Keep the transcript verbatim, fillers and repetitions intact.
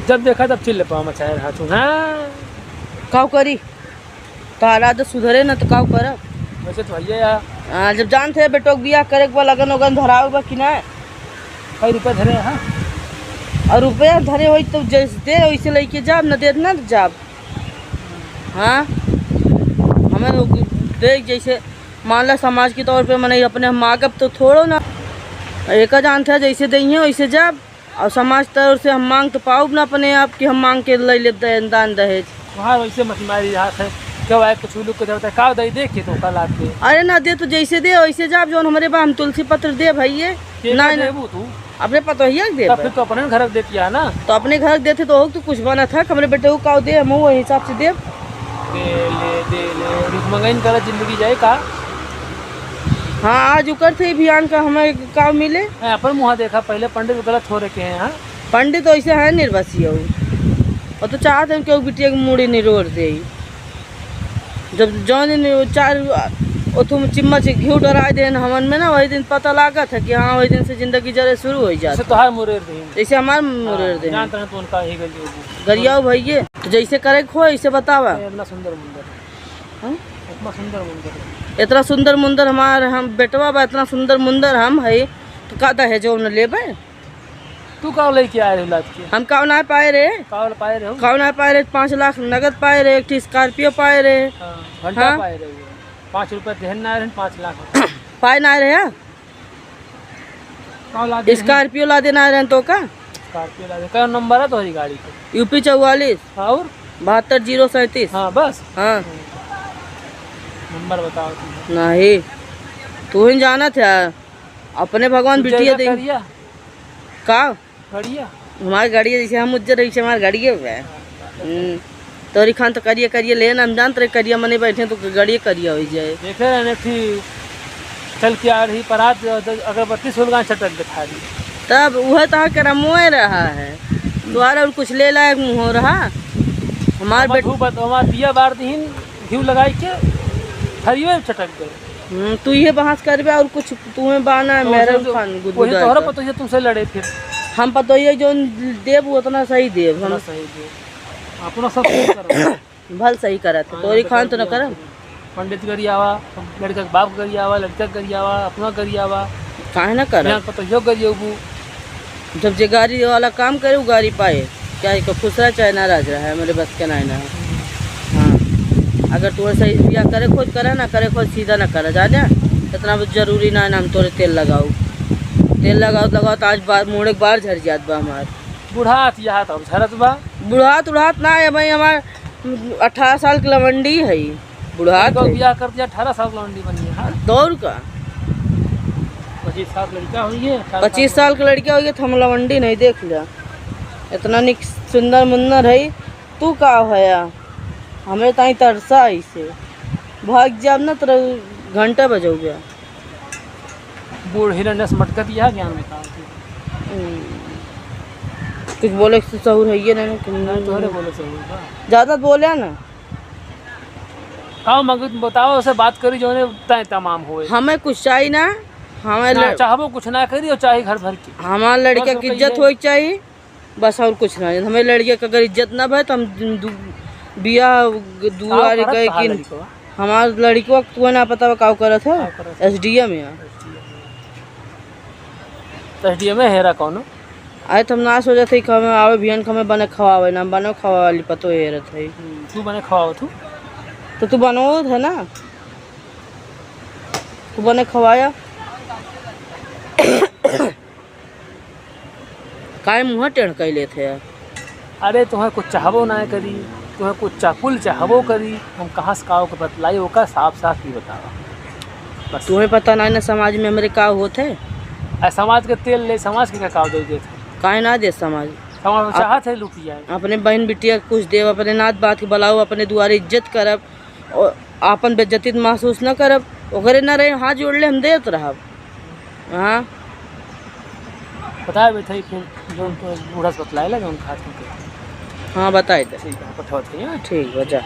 जब देखा तब चिल्ल पावा मचाए रहा तू, हाँ? काउ करी? तोहार आदत सुधरे न त काउ करब? वैसे तो भैया यार। हाँ, जब जानत है बेटो के बियाह करे के बा, लगन ओगन धरावे बा कि ना? कई रुपया धरे, हाँ? और रुपया धरे होई तो जैसे दे वैसे लेके जाब, न दे न जाब। हाँ, हमें लोग देख जैसे मान ला समाज के तौर पे मने अपने हम मांगब तो थोड़ो ना। एक जानत है जैसे देइहे वैसे जाब। और समाज तौर से हम मांग तो पाउब ना अपने आप कि हम मांग के ले लेब दे-, दान दहेज। वहाँ वैसे मत मारी हाथ है, क्यों आए कुछ लोग को जरूरत है, का दे दे के तो कल आके। अरे ना दे तो जैसे दे वैसे जाब, जौन हमरे बा हम तुलसी पत्र दे भैये। के ना, का ना। देबू तू? अपने पतोहिया के देब। तब फिर तो अपने घर के देतिया ना। तो अपने घर के देते तो हो तो कुछ बनत है, हमरे बेटे को का दे, हम वही हिसाब से देब। दे ले, दे ले, रुक मंगाइन कर जिंदगी जाए का? हाँ, आज उकर थे बिहान का हमें का मिले? हैं, अपन मुँह देखा, पहले पंडित गलत हो रखे हैं, हाँ? पंडित वैसे है निर्बसिया उ। वो तो चाहत हैं कि वो बिटिया के मूड़ी निरोड़ दे। जब जौन दिन वो चार, ओथुम चिम्मच घी डराए देन हमन में ना, वही दिन पता लागत है कि हाँ, वही दिन से जिंदगी जरे शुरू हो जात जैसे है। तोहार मुरेर देन। जैसे हमार मुरेर हाँ, देन। जानत रहे तो उनका ही गल जो भी। गरियाओ भैये, तो जैसे करे के हो, ऐसे बतावा। इतना सुंदर मुंदर। हाँ? इतना सुंदर मुंदर। इतना सुंदर मुंदर हमार, हम बेटवा बा, इतना सुंदर मुंदर हम है, तो का दहेजो न लेबे? तू का लेके आए रहे लाद के? हम काव ना पाए रहे। काव पाए रहे हो? काव ना पाए रहे, पाँच लाख नगद पाए रहे, एक ठी Scorpio पाए रहे। हाँ, घंटा हाँ? पाए रहे हो। पाँच रुपया देहन ना रहे, पाँच लाख। पाए ना रहे, हाँ? काव ला दे? Scorpio ला देना रहे तो का? Scorpio ला दे। कौन नंबर है तोहरी गाड़ी के? U P चौवालीस। और? बहत्तर जीरो सैंतीस। हाँ, बस? हाँ। नंबर बताओ तुम। नहीं, तू ही जानत है, अपने भगवान तू बिटिया जैसा दे। करिया? का? गड़िया? हमार गड़िया जैसे हम उज्जर रही, हमार गड़िया बा। हम्म। तोरी खान तो करिया करिया लेन, हम जानत रहे करिया मने बैठे तो गड़िया करिया हो जाए। देखे रहे थी, चल के आ रही परात, अगरबत्ती सुलगान चटक दिखा रही। तब उहे तो करमोए रहा है, द्वारा और कुछ ले लायक मुँह हो रहा। हमार हमार बेट- धूप, हमार दिया बार दीन, घी लगाई के थरिये चटक गए। हम्म, तू ये बहस करबे और कुछ तुम्हें बाना है, तो मेरे वही तो, खान वही गुदगुदा तोहरा के। पतोहिया तुमसे लड़े फिर। हम पतोहिया जौन देब, उतना सही देब हम। उतना सही देब। अपना सब सही करब। भल सही करत है, हाँ, तोरी तो खान कर तो न दिया करब। तुमने। पंडित गरियावा, लड़का के बाप गरियावा, लड़का गरियावा, अपना गरियावा। काहे ना करब? यहाँ पतोहियो गरियोबू। जब जे गारी वाला काम करे, उ गारी पाए, चाहे को खुश रहे, चाहे नाराज रहे, हमरे बस के नाय ना। हाँ, अगर तोरे सही बियाह करे खोज, करा ना करे खोज, सीधा ना करा, जाने इतना भी जरूरी ना है ना हम तोरे तेल लगाऊ। तेल लगावत लगावत आज बार, मुड़े के बार झड़ जात बा हमार। बुढ़ात यहाँ तो झरत बा। बुढ़ात उढ़ात ना है भाई, हमार अठारह साल के लवंडी है। बुढ़ात लड़का है। बियाह कर दिया, अठारह साल की लौंडी बनी है, हाँ? दौड़ का? पच्चीस साल लड़का हुई है, अठारह पच्चीस साल के लड़का हुई है, तो हम लवंडी नहीं देख लिया। इतना निक सुंदर मुन्नर है, तू का होया? हमें ताई तरसा इसे। भाग जाब ना, तेरा घंटा बजाऊ गया। बूढ़ हिरण्य से मटका दिया ज्ञान बताओ तू। हम्म। कुछ बोले से सहूर है ये नहीं, तुम नहीं, तोहरे बोले सहूर बा। ज्यादा बोले ना। का मंगू, तुम बताओ, उसे बात करी, जौने तय तमाम होए। हमें कुछ चाहिए ना, हमें ना ल-, चाहबो कुछ ना करी और चाहे घर भर की। हमार लड़का बस की ओके इज्जत ये होए के चाहिए, बस और कुछ ना। हमें लड़के के अगर इज्जत ना भए, तो हम दु-, बियाह दुआरे का गए करत कि कहाँ लड़कवा? हमार लड़कवा के तुहे ना पता बा का करत है? का करत है? S D M है। S D M है। तो S D M है, हेरा कौनो? अरे, तो हम ना सोचत हई कि हमें आवे बिहान के हमें बने खवावे ना, हम बने खवावे वाली पतो हेरत हई। हम्म, तू बने खवावत हू? तो तू बनोत है ना, तू बने खवाया। काहे मुँह टेढ़ कइ लेत है? अरे, तुम्हें कुछ चाहबो ना करी, तुम्हें कुछ चाकुल चाहबो करी, हम कहाँ से काव के बतलाई, ओका साफ साफ ही बतावा। बस। तुम्हें पता ना है ना समाज में हमरे का होत है? आ समाज के तेल ले, समाज के का काव दे देत है? काहे ना दे समाज? समाज में अप-, चाहत है लुटिया है। अपने बहन बिटिया के कुछ देव, अपने नात बात के बुलाओ, अपने दुआरे इज्जत करब, और आपन बेइज्जती महसूस न करब। ओकरे ना रहे, हाथ जोड़ ले, हम देत रहब। हाँ। बताए बैठे फिर, जौन तो बूढ़ा से बतलाए ला, जौन खात होते। हाँ, बताए दे। ठीक है, पठौत के, हाँ? ठीक बा, जा।